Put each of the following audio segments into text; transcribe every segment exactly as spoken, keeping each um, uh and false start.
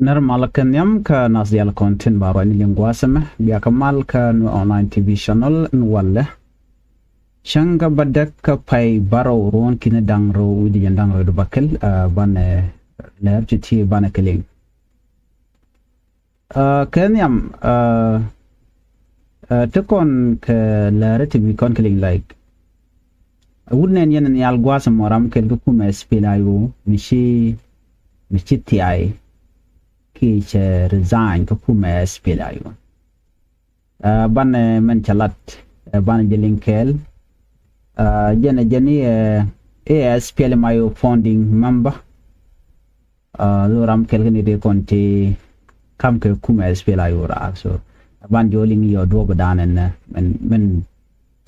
Nɛr mal kɛ nhiam kä nath diaal kɔn tin ba ruacni liŋ gua̱a̱th ɛmɛ, bia kɛ mal kä Nuer Online T V channel in walɛ. Cäŋ kä bädäk kä pay bärɔw ruɔ̱n ki̱ni da̱ŋ rɛw wi̱cdɛ jiɛn da̱ŋ rɛw di bäkɛl, ah, banɛ lɛr ti ti banɛ kɛ liŋ. Ah, kɛ nhiam, ah, ah, ti kɔn kɛ lɛr ti bi kɔn kɛ liŋ, like, wut nɛn yɛn nhial gua̱a̱th ɛmɔ ram kɛl kä kumɛ S P L A I O mi ci, mi ci thiay kiɛ cɛ resign kä kumɛ S P L A I O. Ah, banɛ mɛn cɛ lat, ah, banɛ jɛ liŋ kɛɛl. Ah, jɛn ɛ jɛn i̱, eh, i̱ S P L M I O founding member. Ah, lo ram kɛl kä ni ti kɔn ti kam kɛ kumɛ S P L A I O raar. So ban jɛ wä liŋ yɔ duɔp dan ɛn, eh, mɛn, mɛn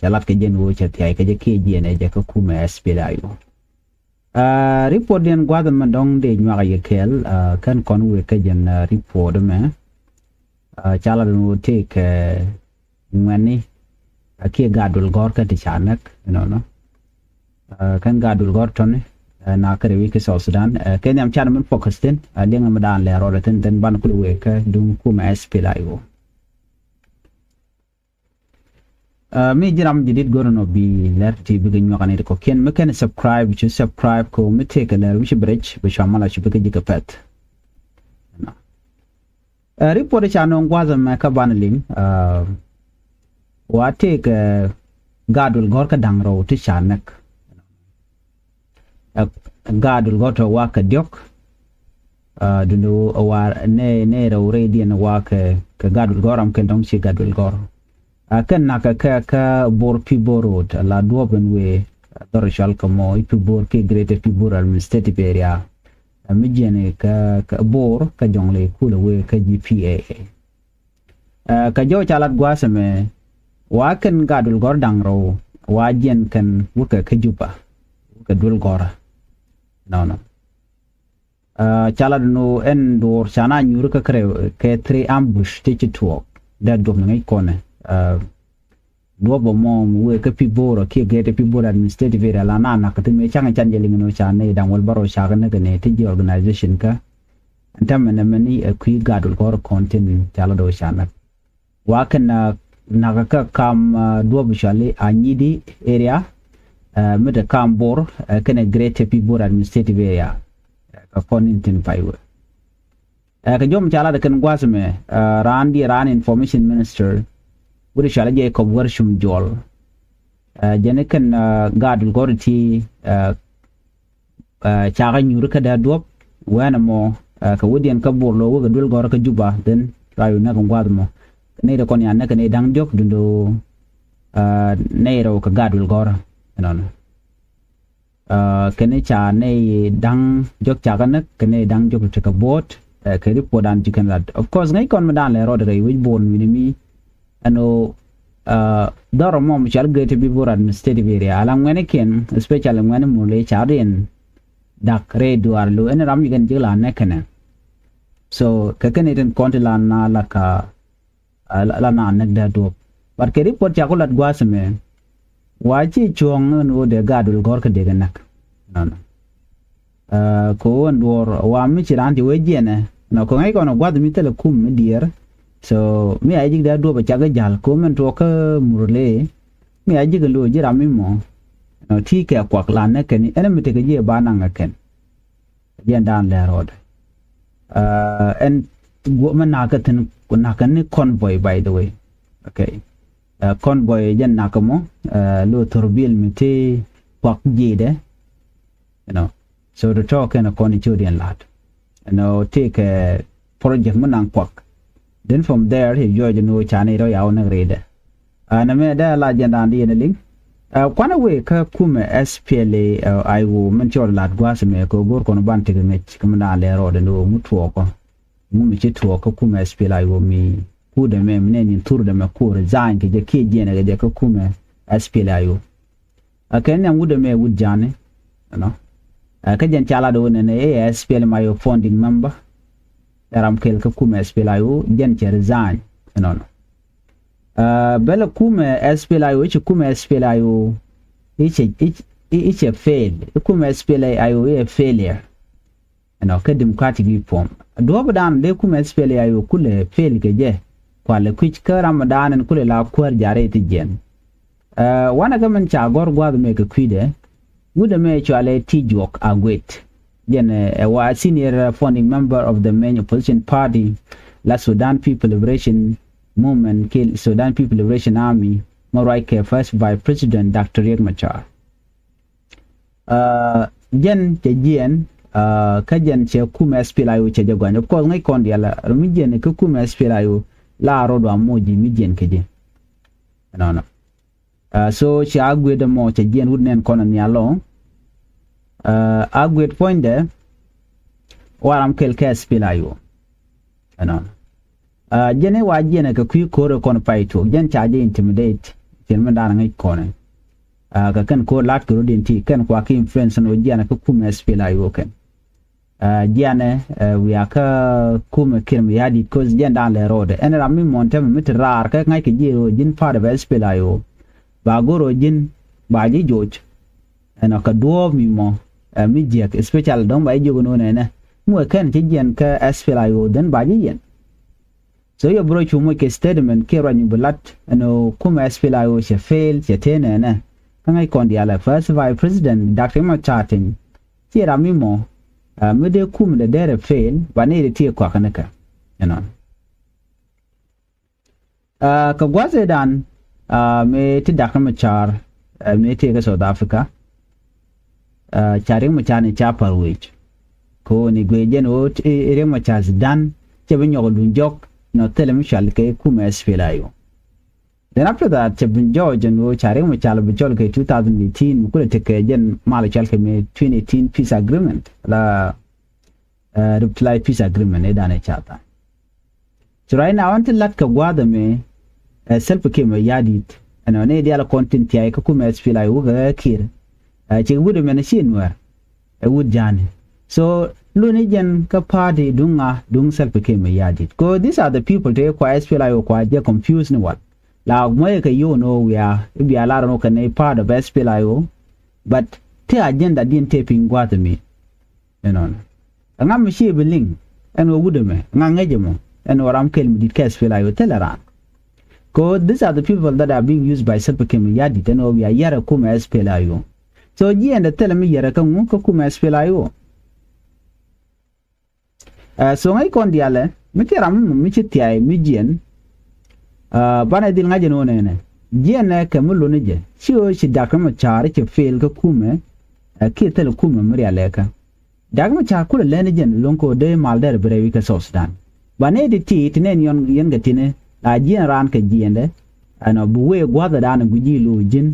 cɛ lat kɛ jɛn wä cɛ thiay kɛ jɛ kiɛ jiɛn ɛ jɛ kä kumɛ S P L A I O. Ah, report diɛn gua̱th ɛmɛ dɔ̱ŋ dee nyuak a yɛ kɛɛl, ah, kɛn kɔn wëë kä jɛn, ah, report ɛmɛ. Ah, ca lat ɛn wä tëëk, eh, ŋuɛ̈tni, ah, kiɛ gaat duël gɔ̱r kɛn ti ca näk, you know, nɔ. Ah, kɛn gaat duël gɔ̱r tɔ̱ni, ah, na kɛ rɛwi kä South Sudan, ah, kɛ nhiam can min focus thi̱n, ah, liɛŋ mi daan lɛ rɔɔdɛ thi̱n, thi̱n ban kul wëë kä duŋ kumɛ S P L A I O. Ah, mi ji̱ ram jadid go̱r nɔ bi lɛr ti bikɛ nyuak ni ti kɔ̱kiɛn, mi kɛn subscribe, cu subscribe kɛ mi tëëkɛ lɛr mi ci bi rɛc, bi cua mal a cu bikɛ ji̱ kɛ pɛth. Ah, report ca nööŋ gua̱th ɛmɛ kä banɛ liŋ, ah, wa tëëkɛ, eh, gaat duël gɔ̱r kä da̱ŋ rɛw ti ca näk. Ah, gaat duël gɔ̱r tɔ wa kɛ diɔ̱k, ah, dundo wa nɛ, nɛ rɛw rɛydiɛn wa kɛ, kɛ gaat duël gɔ̱r ram kɛn dɔ̱ŋ ci gaat duël gɔ̱r. Ah, kɛn nakä kɛ, kɛ Bor Pibor Road, la duɔ̱ɔ̱p ɛn wëë, ah, dhɔr cɔal kɛ mɔ i̱ Pibor kiɛ Greater Pibor Administrative Area. Ah, mi jiɛn kä, kä Bor kä Jɔŋlei kulɛ wëë kä G P A A. Ah, kä jɔw ca lat gua̱a̱th ɛmɛ, wa kɛn gaat duël gɔ̱r da̱ŋ rɛw, wa jiɛn kɛn wä kɛ kä Juba, wä kɛ duël gɔ̱r. Nɔnɔ. Ah, ca lat ni ɣöö ɛn duɔ̱ɔ̱r ca na nyuuri kä kärɛ kɛ three ambush ti ci tuɔɔk. Dee duɔ̱p ni ŋäc kɔnɛ. Ah, duɔ̱p ɛmɔ mi wëë kä Pibor kiɛ Greater Pibor Administrative Area la na nak ti mëë cäŋ can jɛ liŋ ni ɣöö ca nɛy da̱ŋ wäl bärɔw ca kɛ näk kɛ nɛy ti ji̱ organization kä. Ɛn täämɛ nɛmɛ ni ɛ kui̱ gaat duël gɔ̱r kɔn tin ca lat ɣöö ca näk. Wa kɛn, ah, nakä kä kam, ah, duɔ̱p cɔali Anyidi area, ah, mi te kam Bor, ah, kɛnɛ Greater Pibor Administrative Area, ah, kä kɔn in tin pay wä. Ah, kä jɔw mi ca lat kɛn gua̱a̱th ɛmɛ, ah, raan diɛ raan information minister, wut cɔali Jacob Wärcum Jɔl. Ah, jɛn kɛn, ah, gaat duël gɔ̱r ti, ah, ah, ca kɛ nyuuri kä dee duɔ̱p, wɛn ɛmɔ, ah, kɛ wädiɛn kä Bor lo wä kɛ duël gɔ̱r kä Juba, then ruac wä näk kɛ gua̱th ɛmɔ. Nɛy ti kɔn ya näk kɛ nɛy da̱ŋ diɔ̱k dundo, ah, nɛy rɛw kɛ gaat duël gɔ̱r, you know. Ah, kɛn ca nɛy da̱ŋ diɔ̱k ca kɛ näk, kɛ nɛy da̱ŋ diɔ̱k ti kɛ bo̱o̱t, ah, kɛ report dan ci kɛn lat. Of course, ŋäc kɔn mi dan lɛ rɔɔdɛ kɛ i̱ wec Bor mi ni mi, ɛn ɣöö, ah, dhɔr ɛmɔ mi cɔal Greater Pibor Administrative Area, ala ŋuɛ̈tnikiɛn, especially ŋuɛ̈tni Murle ca riɛn da̱k rɛy duaar lo̱ ɛn ram ji̱ kɛn ji̱ la näk kɛnɛ. So kɛ kɛn itin kɔn ti la na la ka, ah, la, la na näk dee duɔ̱p. But kɛ report ca ku lat gua̱a̱th ɛmɛ, wa ci cuɔ̱ɔ̱ŋ ɛn ɣöö dee gaat duël gɔ̱r kä dee kɛ näk. Nɔnɔ. Ah, kɛ ɣöö ɛn duɔ̱ɔ̱r wa mi ci raan ci wee jiɛnɛ. Nɔ kɛ ŋäc kɔn ɛ gua̱th mi thilɛ kum mi diɛɛr. So mi a ji̱ dee duɔ̱p ɛ cak kä ja̱l kɛ ɣöö mɛn tuɔɔk kä Murle. Mi a ji̱ kɛ lo̱o̱ ji̱ ram mi mɔ. Nɔ ti kɛ kuak la näk kɛn ɛn mi tekɛ ji̱ ɛ ba naŋ ɛ kɛn. Jiɛn dan lɛ rɔɔdɛ. Ah, ɛn guɔ mi nakä thi̱n, nakä ni convoy, by the way. Okay. Ah, convoy jɛn nakä mɔ, ah, lo thor bil mi ti kuak ji̱dɛ. You know. So to talk kɛn kɔn i̱ codiɛn la̱t. You know, ti kɛ project mi naŋ kuak. Then from there, i̱ jɔɔc ni wä ca nɛy rɔ ya wä näk ri̱dɛ. Ah, nɛmɛ dee la jiɛn dan di yɛn liŋ. Ah, kuanɛ wëë kä kumɛ S P L A I O min cɔɔl lat gua̱a̱th ɛmɛ kɛ go̱o̱r kɔn ban tekɛ ŋäc kä mi dan lɛ rɔɔdɛ ni wä ŋu tuɔɔkɔ. Ŋu mi ci tuɔɔk kä kumɛ S P L A I O mi kudɛ mɛ mi nɛ nyin thurdɛ mɛ ku resign kɛ jɛ kiɛ jiɛnɛ kɛ jɛ kä kumɛ S P L A I O. A kɛ nhiam wut ɛmɛ wut ja̱a̱ni, you know. A kä jɛn ca lat wä nɛnɛ ɛ S P L M I O founding member. Ɛ ram kɛl kä kumɛ S P L A I O, jɛn cɛ resign, you know. Ah, bɛlɛ kumɛ S P L A I O, i̱ ci kumɛ S P L A I O, i̱ cɛ, i̱, i̱, i̱ cɛ fail. I̱ kumɛ S P L A I O i̱ ɛ failure. Ɛnɔ kä Democratic Reform duɔ̱ɔ̱p dan dee kumɛ S P L A I O kulɛ fail kɛ jɛ. Kualɛ kui̱c kä ram dan ɛn kulɛ la kuäär ja̱rɛ ti jiɛn. Wanɛ kä min ca gɔ̱r gua̱a̱th mɛ kɛ kui̱dɛ. Wut ɛmɛ cualɛ Ti Juɔk Aguet. Jɛn ɛ wa senior founding member of the main opposition party la Sudan People Liberation Movement kiɛ Sudan People Liberation Army mɛ ruac kɛ first vice president Doctor Riek Machar. Jɛn cɛ jiɛn kä jɛn cɛ kumɛ S P L A I O cɛ jɛ guany. Of course ŋäc kɔn diaal ri mi jiɛn kä kumɛ S P L A I O la rɔ dua moc ji̱ mi jiɛn kɛ ji̱. Ɛnɔnɔ. So cɛ Aguet ɛmɔ cɛ jiɛn wut nɛn kɔn nhial lɔ. Aguet puɔ̱nydɛ waram kɛl kɛ S P L A I O. Ɛnɔnɔ. Jɛn i̱ wa jiɛn kɛ kui̱ ko̱r kɔn pay tuɔk jɛn ca jɛ intimidate. Cɛn mi da̱a̱n ŋäc kɔn kɛ kɛn ko̱r lat kɛ rot in ti kɛn kua kɛ influence ni wä jiɛn kɛ kumɛ S P L A I O kɛn. Jiɛn wiaa kä kumɛ Kiir Mayardit cause jɛn da̱a̱n lɛ ro̱o̱dɛ ɛn ram mi mɔn tɛmɛ mi ti raar kɛ ŋa̱c kɛ jiɛn ɣöö ji̱n part of S P L A I O. Ba go̱r ɣöö ji̱n ba ji̱ joc. Ɛnɔ kɛ duɔ̱ɔ̱p mi mɔ mi jiäk especially dɔ̱ŋ ba ji̱ jiök ɛn ɣöö nɛnɛ mi wee kɛn ci jiɛn kä S P L A I O then ba ji̱ yɛn. So yɛ bi rɔ cu moc kɛ statement kiɛ ruac mi bi lat ɛn ɣöö kumɛ S P L A I O cɛ fail cɛ tëë nɛnɛ. Kä ŋäc kɔn diaalɛ first vice president Doctor Riek Machar Teny ci ram mi mɔ mi dee kumɛ dee dee rɛ fail ba ni ri ti kuak ni kɛ. Ɛnɔn. Kɛ gua̱th ëëdan mëë ti Doctor Machar mëë tëëkɛ South Africa. Ca Riek Machar ni ca pa̱r wec kɛ ɣöö ni guic jɛn ɣöö Riek Machar dan cɛ bi nyɔk luny jɔk nɔ thilɛ mi cual kɛ kumɛ S P L A I O. Then after that cɛ bi jɔɔc jɛn ɣöö ca Riek Machar bi cɔl kɛ two thousand eighteen mi kulɛ tekɛ jɛn mal cual kɛ mi twenty eighteen peace agreement la revitalized peace agreement ëëdan ëë ca tha̱a̱ŋ. So right now ɛn ti lat kɛ gua̱a̱th ɛmɛ ɛ Salva Kiir Mayardit ɛn ɣän ëë diaal kɔn tin thia̱a̱c kä kumɛ S P L A I O kɛ Kiir. Ɛ cɛ wut ɛmɛn ci Nuɛr ɛ wut ja̱a̱ni. So luni jɛn kä party duŋ ŋa duŋ Salva Kiir Mayardit ko these are the people tëë kua S P L A I O kua jɛ confuse ni wal. La muɔyɛ kɛ yio̱w ni ɣöö wiaa i̱ bia lar ni ɣöö kɛn i̱ part of S P L A I O. But ti agenda diɛn tëë piny gua̱a̱th ɛmɛ. Ɛnɔnɔ. Ɛŋa mi ci bi liŋ ɛn ɣöö wut ɛmɛ ɛŋa ŋäc ɛmɔ ɛn ɣöö ram kɛl mi di̱t kɛ S P L A I O thilɛ raan. Kɛ ɣöö these are the people that are being used by Salva Kiir Mayardit ɛn ɣöö wiaa yɛr ɛ kumɛ S P L A I O. So jiɛɛndɛ thilɛ mi yɛr ɛ kä ŋu kä kumɛ S P L A I O. Ɛ so ŋäc kɔn diaalɛ mi ci ram mi ci thia̱a̱c mi jiɛn. Banɛ dhil ŋa̱c ɛn ɣöö nɛnɛ jiɛn ɛ kɛ mi luni jɛ ci ɣöö ci Doctor Machar cɛ fail kä kumɛ. Ɛ kiɛ thilɛ kumɛ mi rialɛ kä Doctor Machar kulɛ lɛni jɛn lo̱ŋ kɛ ɣöö dee mal dɛr bi rɛy wi̱c kɛ South Sudan. Banɛ ti ti ti nɛn yɔn yɛn kɛ tini la jiɛn raan kɛ jiɛndɛ. Ɛnɔ bi wee gua̱thɛ daanɛ gui̱ci lo̱o̱ ji̱n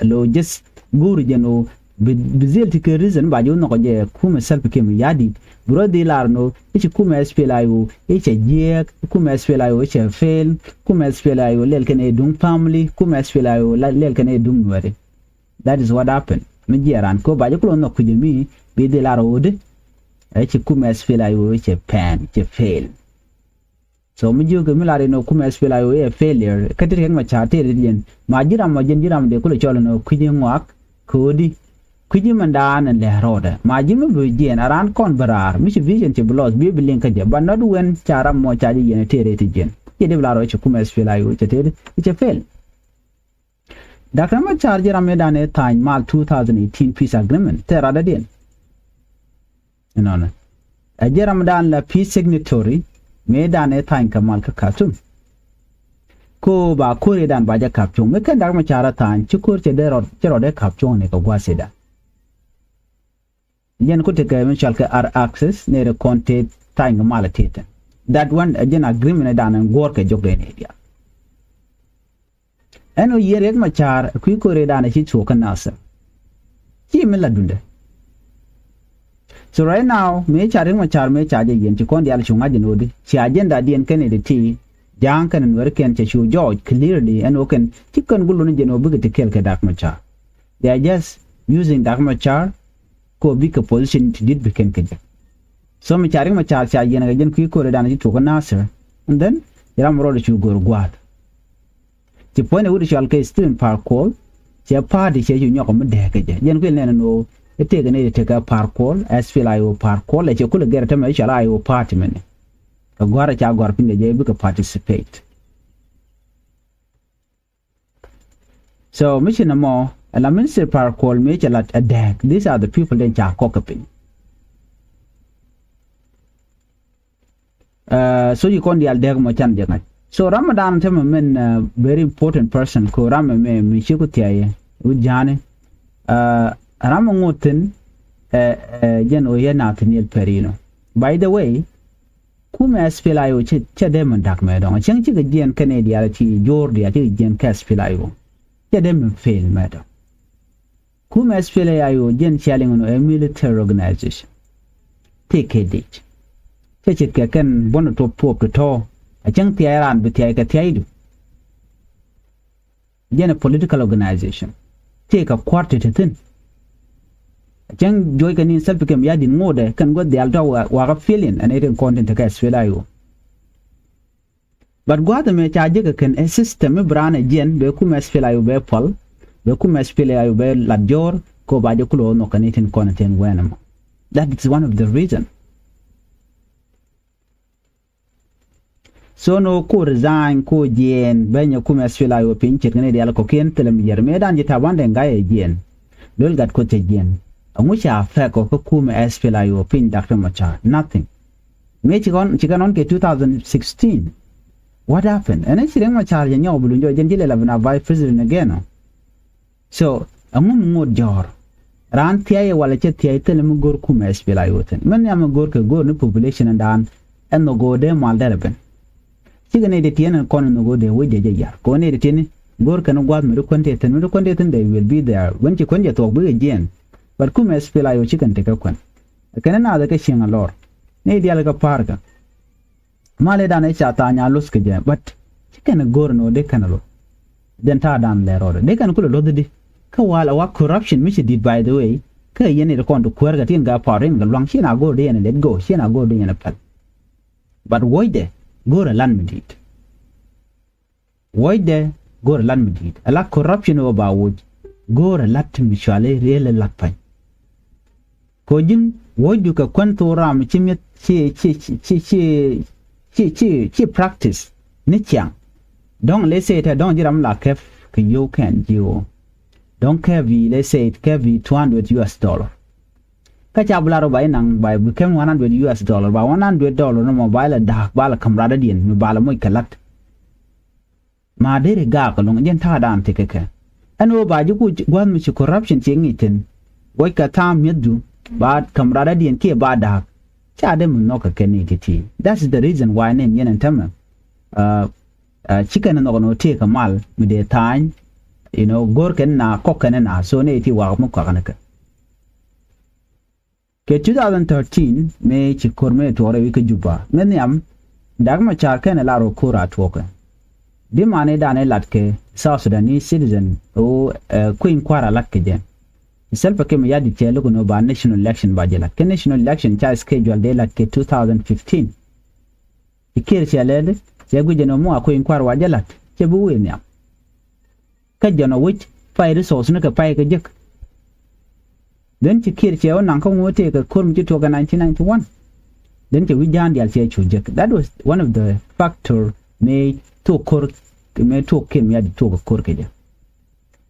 lo̱o̱ jeth go̱o̱ri jɛn ɣöö bi dhil ti kɛ reason ba ji̱ wä nhɔkɔ jɛ kumɛ Salva Kiir Mayardit. Bi rɔ dhil lar ni ɣöö i̱ ci kumɛ S P L A I O i̱ cɛ jiɛɛk i̱ kumɛ S P L A I O i̱ cɛ fail kumɛ S P L A I O lɛl kɛn ɛ duŋ family kumɛ S P L A I O lɛl kɛn ɛ duŋ Nuɛri. That is what happened. Mi jiɛ ran ko ba ji̱ kulɔ nhɔk kui̱c mi bi dhil lar ɣöö di ɛ ci kumɛ S P L A I O i̱ cɛ pɛn cɛ fail. So mi jiök mi lar inɔ kumɛ S P L A I O ɛ failure kä ti Riek Machar tëë ri jɛn ma ji̱ ram ma jɛn ji̱ ram dee kulɛ cɔl inɔ kui̱c i̱ ŋuak. Ko̱di kui̱c i̱ mɛn daan in lɛ rɔɔdɛ ma ji̱ mi bi jiɛn a raan kɔn bi raar mi ci vision ci bi lɔth bi bi liŋ kä jɛ but not when ca ram mɔ ca ji̱ yɛn tëë ri ti jɛn. Ci dee bi lar ɔ ci kumɛ S P L A I O cɛ tëë ri cɛ fail. Doctor Machar ji̱ ram mi dan ɛ tha̱a̱ny mal two thousand eighteen peace agreement thɛɛ radädiɛn. Inɔnɔ ɛ ji̱ ram dan la peace signatory mëë dan ɛ tha̱a̱ny kɛ mal kä Khartoum. Ko ba ko̱r i̱ dan ba jɛ kap cuɔ̱ŋ mëë kɛn Doctor Machar ɛ tha̱a̱ny ci ko̱r cɛ dee rɔt cɛ rɔt ɛ kap cuɔ̱ŋ ni kɛ gua̱a̱th i̱ dan. Jɛn ku tekɛ mi cɔal kɛ ar access ni ri kɔn tëë tha̱a̱ny kɛ mal ɛ tëë tɛn. That one ɛ jɛn agreement ɛ dan ɛn guɔ̱ɔ̱r kɛ jɔk dee ni diaal. Ɛn ɣöö yiëë Riek Machar kui̱ ko̱r i̱ dan ɛ ci cuɔ̱ɔ̱k kä Nasir. Ci mi la duundɛ. So right now mëë ca Riek Machar mëë ca jɛ yɛn ci kɔn diaal cu ŋa̱c jɛ ni ɣöö di ci agenda diɛn kɛn i̱ di ti ja̱a̱ŋ kɛn in werikiɛn cɛ cu jɔɔc clearly ɛn ɣöö kɛn ci kɛn gul luni jɛ ni ɣöö bikɛ ti kɛɛl kɛ Doctor Machar. They are just using Doctor Machar ko bikɛ position ti di̱t bi kɛn kɛ jɛ. So mi ca Riek Machar ca yɛn kɛ jɛn kui̱ ko̱r i̱ dan ci tuɔk kä Nasir. And then ci ram rɔɔdɛ cu go̱r gua̱a̱th. Ci puɔ̱ny ɛ wut cɔal kɛ Stephen Par Kuol cɛ party cɛ cu nyɔk mi dɛɛk kɛ jɛ jɛn kuil nɛn ɛn ɣöö I̱ tëëkɛ ni ti tekɛ Par Kuol, S P L A I O Par Kuol, ɛ cɛ kulɛ gɛr tämɛ i̱ cɔal I O party mɛni. Kɛ gɔ̱a̱r ɛ ca gɔ̱a̱r piny kɛ jɛ bikɛ participate. So mi ci nɔmɔ ɛ la Minister Par Kuol mi cɛ la ɛ dääk. These are the people den ca kɔk kɛ piny. So ci kɔn diaal dääk mɔ can jɛ ŋa̱c. So ram mi dan tämɛ min very important person ko ram mi mi ci ku thia̱a̱ yɛ wi̱c ja̱a̱ni. Ram mi ŋot thi̱n ɛ jɛn ɣöö yɛ Nathaniel Perino. By the way, kumɛ S P L A I O cɛ dee mi da̱k mɛ dɔ̱ŋ cäŋ cikɛ jiɛn kɛn i̱ diaal ci jo̱o̱r diaal cikɛ jiɛn kɛ S P L A I O. Cɛ dee mi fail mɛ dɔ̱ŋ. Kumɛ S P L A I O jɛn cia liŋ nɔ ɛ military organization. Tëë kɛ dic. Cɛ ce̱tkɛ kɛn buɔ̱n tuɔp tuɔp ti tɔ̱. A cäŋ thia̱a̱c raan bi thia̱a̱c kɛ thia̱a̱cdu. Jɛn ɛ political organization. Tëë kɛ kua̱r ti ti thi̱n. A cäŋ juɔckɛ ni Salva Kiir Mayardit ŋotdɛ kɛn gua̱th diaal tɔ̱ wakä feeling ɛn ɛ tin kɔn tin tekɛ S P L A I O. But gua̱a̱th ɛmɛ ca jek ɛ kɛn ɛ system mi bi raan ɛ jiɛn bɛ kumɛ S P L A I O bɛ puɔl, bɛ kumɛ S P L A I O bɛ lat jo̱o̱r, kɛ ɣöö ba jɛ kulɛ ɣöö nhɔk kɛn i̱ tin kɔn ɛ tin wɛn ɛmɔ. That is one of the reason. So ni ɣöö ku resign ku jiɛn bɛ nyɛ kumɛ S P L A I O piny ce̱tkɛ ni diaal kɔ̱kiɛn thilɛ mi yɛr mëëdan ji̱ Taban Deng Gai ɛ jiɛn. Duel Gatkuoth cɛ jiɛn. Ɛŋu ca affect ɔ kä kumɛ S P L A I O piny Doctor Machar? Nothing. Mëë ci kɔn ci kɛn ɔn kɛ two thousand sixteen. What happened? Ɛn ɛ ci Riek Machar jɛ nyɔk bi luny jɔɔc jɛn ci lɛ la bi na vice president again ɔ. So ɛŋu mi ŋot jɔ̱ɔ̱r? Raan thia̱a̱c ɛ walɛ cɛ thia̱a̱c thilɛ mi go̱r kumɛ S P L A I O thi̱n. Min nhiam mi go̱r kɛ go̱r ni population ɛn daan ɛn nhɔk go̱o̱r dee mal derɛ ben. Cikɛ nɛy ti tiɛn ɛn kɔn in nhɔk go̱o̱r dee wec dee jɛ yar kɛ ɣöö nɛy ti tiɛni go̱r kɛn gua̱a̱th mi ti kuän tëë thi̱n mi ti kuän tëë thi̱n they will be there. When ci kuän jɛ thuɔ̱k bikɛ jiɛɛn. But kumɛ S P L A I O cikɛn tekɛ kuän. Kɛn naath kɛ cieŋ a lɔr ni diaal kɛ pa̱a̱rkä. Malɛ dan ɛ ca tha̱a̱ny a lo̱th kɛ jɛ but ci kɛn go̱r ni ɣöö dee kɛn lo̱th. Jɛn ta̱a̱ dan lɛ rɔɔdɛ dee kɛn kulɛ lo̱th di. Kä wal a wa corruption mi ci di̱t by the way. Kä yɛn it kɔn ti kuäärkɛ tin gaa pa̱a̱r in kɛ lua̱ŋ ci na go̱r di yɛn a let go ci na go̱r di yɛn a pɛl. But wuɔ̱cdɛ go̱o̱rɛ lat mi di̱i̱t. Wuɔ̱cdɛ go̱o̱rɛ lat mi di̱i̱t a la corruption ɣöö ba wuc. Go̱o̱rɛ lat mi cuali riel ɛ lat pa̱ny. Kɛ ɣöö ji̱n wuɔ̱cdu kɛ kuän thok ram ci mi̱eth ci ci ci ci ci ci ci practice ni ciaŋ. Dɔ̱ŋ lɛ sey tɛ dɔ̱ŋ ji̱ ram la kɛp kɛ yio̱w kɛn ji̱ ɣöö dɔ̱ŋ kɛp yi lɛ sey kɛp yi two hundred U S dollar. Kä ca bi lar ba inaŋ ba bi kɛm one hundred U S dollar ba one hundred dollar ni mɔ ba ilɛ da̱a̱k ba ilɛ käm radädiɛn mi ba ilɛ moc kɛ la̱t. Ma deri gaak ɛlɔ̱ŋ jɛn ta̱a̱ daan ti kɛ kɛ ɛn ɣöö ba ji̱ ku gua̱th mi ci corruption ci ŋi̱i̱c thi̱n. Wuɔc kɛ tha̱a̱ŋ mi̱ethdu ba käm radädiɛn kiɛ ba da̱a̱k. Ca dee mi nhɔk kɛ kɛ ni ti ti that's the reason why nin yɛn ɛn tämɛ. Ci kɛn nhɔk ɛn ɣöö tëëkɛ mal mi dee tha̱a̱ny. You know go̱o̱r kɛn na kɔk kɛn na so ni ti wakä mi kɔak ni kɛ. Kɛ two thousand thirteen mëë ci ko̱r mëë tuɔɔrɛ wi̱i̱ kä Juba mi nhiam. Dak ma ca̱r kɛn ɛ lar ɣöö ko̱r a tuɔɔkɛ. Di mani dan ɛ lat kɛ South Sudanese citizen ɣöö kui̱ny kua̱r a lat kɛ jɛ. Salva Kiir Mayardit cɛ lo̱k ɛn ɣöö ba national election ba jɛ lat kɛ national election ca schedule dee lat kɛ two thousand fifteen. Ci Kiir cɛ lɛl cɛ guic ɛn ɣöö mi wa kui̱ny kua̱r wa jɛ la̱t cɛ bi wëë nhiam. Kä jɔn ɔ wi̱c pay resource ni kɛ pay kɛ jek. Then ci Kiir cɛ wä naŋ kä ŋuɔ̱t tëëkɛ ko̱r mi ci tuɔɔk kɛ nineteen ninety one. Then cɛ wi̱c ja̱a̱n diaal cɛ cu jek that was one of the factor mëë tuɔɔk ko̱r mëë tuɔɔk Kiir Mayardit tuɔɔk kɛ ko̱r kɛ jɛ.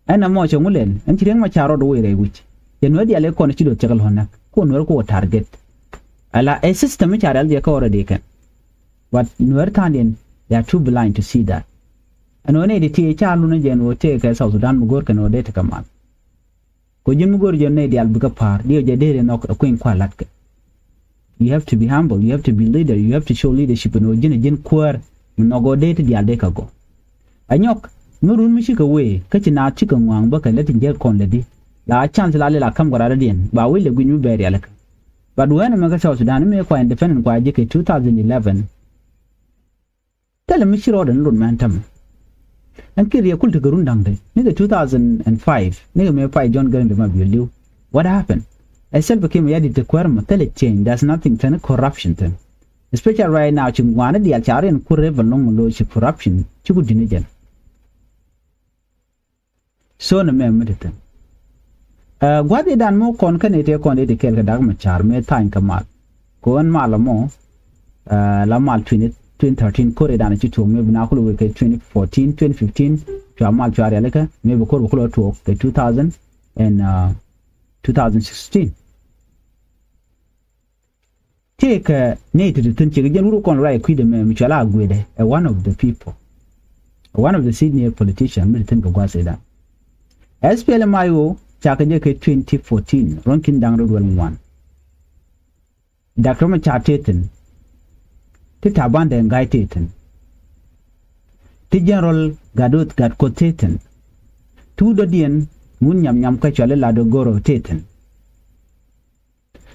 Ɛn ɛmɔ cɛ ŋu lɛl ɛn ci Riek Machar rɔɔd wee rɛy wi̱c. Cɛ nuɛɛr diaal ëë kɔn ci do̱th cɛ kɛ lɔ̱n näk ku nuɛɛr ku wä target. Ala ɛ system mi ca rial jɛ kä already kɛn. But nuɛɛr tha̱a̱ŋdiɛn they are too blind to see that. Ɛn ɣän ëë di ti ca lun ɛ jɛ ɛn ɣöö tëëkɛ South Sudan mi go̱o̱r kɛn ɣöö dee tekɛ mal. Kɛ ji̱n mi go̱o̱r jɛ nɛy diaal bikɛ pa̱a̱r diɛ jɛ dee ri nhɔk ɛ kui̱ny kua̱r la̱tkɛ. You have to be humble. You have to be leader. You have to show leadership in ɣöö ji̱n ɛ ji̱n kuäär mi nhɔk ɣöö dee ti diaal dee kɛ gɔw. Ɛ nyɔk mi run mi cikɛ wee kä ci naath cikɛ ŋua̱a̱ŋ bä kɛ lät in jiäk kɔn lätdi. La chance la lil a ka̱m kɛ radädiɛn ba wec lɛ guic mi bɛ rialikä. But wɛn ɛmɛ kä South Sudan mi mëë kua independent kua ji̱ kɛ two thousand eleven. Thilɛ mi ci rɔɔdɛ ni lot mɛn tämɛ. Ɛn kiɛ riɛk kul tekɛ run da̱ŋ te nikɛ two thousand and five nikɛ mëë pay John Garang de Mabior li̱w. What happened? Ɛ Salva Kiir Mayardit te kuäär mɔ thilɛ change. There's nothing tɛn corruption tɛn. Especially right now ci ŋuani diaal ca riɛn kur rɛp ɛlɔ̱ŋ lo̱ ci corruption ci ku di̱t ni jɛn. So ni mɛ mi ti thi̱n. Ɛ, gua̱th i̱ dan mɔ kɔn kɛn i̱ tëë kɔn i̱ ti kɛɛl kɛ Dak Macar mëë tha̱a̱ny kɛ mal. Kɛ ɣän mal ɛmɔ, ɛ, la mal twenty, twenty thirteen ko̱r i̱ dan ci tuɔɔk mëë bi na kulɛ wek kɛ twenty fourteen, twenty fifteen, cua mal cua rialikä, mëë bi ko̱r bi kulɛ tuɔɔk kɛ two thousand and, ɛ, two thousand sixteen. Tëëkɛ nɛy ti ti thi̱n ciek jɛn wut kɔn ruac kui̱dɛ mɛ mi cɔal a Aguedɛ, ɛ one of the people, one of the senior politician mi ti thi̱n kɛ gua̱a̱th i̱ dan. S P L M I O cakɛ jɛ kɛ twenty fourteen, ruɔ̱n ki̱n da̱ŋ rɛw duel ŋuan. Dak Riek Machar tëë thi̱n. Ti Taban Deng Gai tëë thi̱n. Ti General Gatlueth Gatkuoth tëë thi̱n. Ti wut dɔ̱diɛn ŋun nyam nyam kä cɔal i̱ Lat Ogoro tëë thi̱n.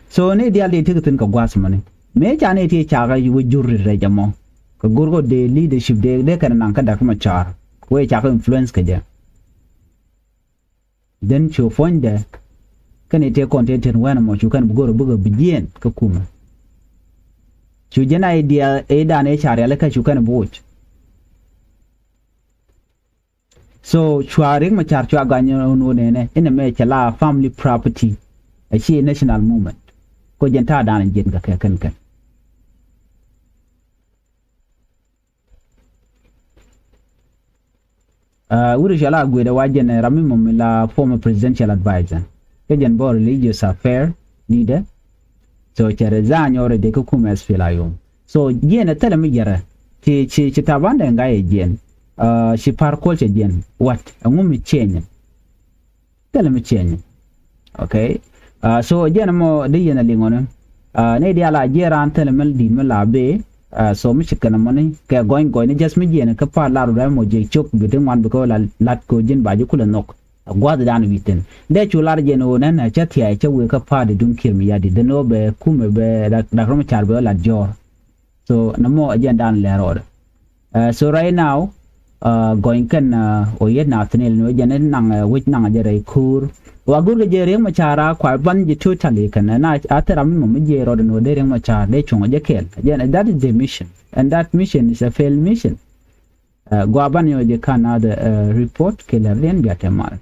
So ni diaal di ti kɛ thi̱n kɛ gua̱a̱th mɔni. Mëë ca ni ti cakɛ wä jur ri rɛc ɛmɔ. Kɛ go̱r kɔ dee leadership dee, dee kɛn naŋ kä Dak Macar. Wee cakɛ influence kɛ jɛ. Then cu puɔ̱nydɛ. Kɛn i̱ tëë kɔn tëë tɛn wɛn ɛmɔ cu kɛn bi go̱r bikɛ bi jiɛɛn kä kumɛ. Cu jɛn a i̱ diaal i̱ dan i̱ ca rialikä cu kɛn bi woc. So cua Riek Machar cua gany ɣän wä nɛnɛ inɛ mɛ cɛ la family property. A ci national movement. Ko jɛn ta̱a̱ dan jiɛn kɛ kɛ kɛn kɛn. Ɛ, wut cua la Aguedɛ wa jɛn ɛ ram mi mɔ mi la former presidential advisor. Kä jɛn bɔ religious affair leader. So cɛ resign already kä kumɛ S P L M I O. So jiɛn ɛ thilɛ mi jɛrɛ. Ci, ci, ci Taban Deng Gai ɛ jiɛn. Ɛ, ci Par Kuol cɛ jiɛn. What? Ɛŋu mi change? Thilɛ mi change. Okay. Ɛ, so jiɛn ɛmɔ di yɛn ɛ liŋɔni. Ɛ, ni diaal a jiɛn raan thilɛ mi di̱i̱t mi la bee. Ɛ, so mi ci kɛn ɛmɔni kɛ gɔny gɔny ni just mi jiɛn kä Par lar rɛ mɔ jiɛ cok bi ti ŋuan bi kɛ wä la lat kɛ ji̱n ba ji̱ kulɛ nhɔk. Ɛ gua̱th dan wi̱i̱ thi̱n. Dee cu lar jiɛn ɣöö nɛn ɛ cä thia̱a̱c cä wëë kä Par di duŋ Kiir mi ya̱di̱t dee ni ɣöö bɛ kumɛ bɛ Dak, Dak Riek Machar bɛ wä lat jɔ̱ɔ̱r. So nɛ mɔ ɛ jɛn dan lɛr rɔɔdɛ. Ɛ, so right now, ɛ, gɔny kɛn, ɛ, ɔ yet na thin il ni wä jɛn in naŋ, ɛ, wec naŋ jɛ rɛy ko̱o̱r. Wa go̱rkɛ jɛ Riek Machar a kua ban jɛ totally kɛn na a thil ram mi mɔ mi jɛ rɔɔdɛ ni wä dee Riek Machar dee cuɔ̱ŋ jɛ kɛɛl. Jɛn, that is the mission. And that mission is a failed mission. Ɛ, gua ban yɔ jɛ kan na the, ɛ, report kɛ lɛr diɛn bia tɛ mal.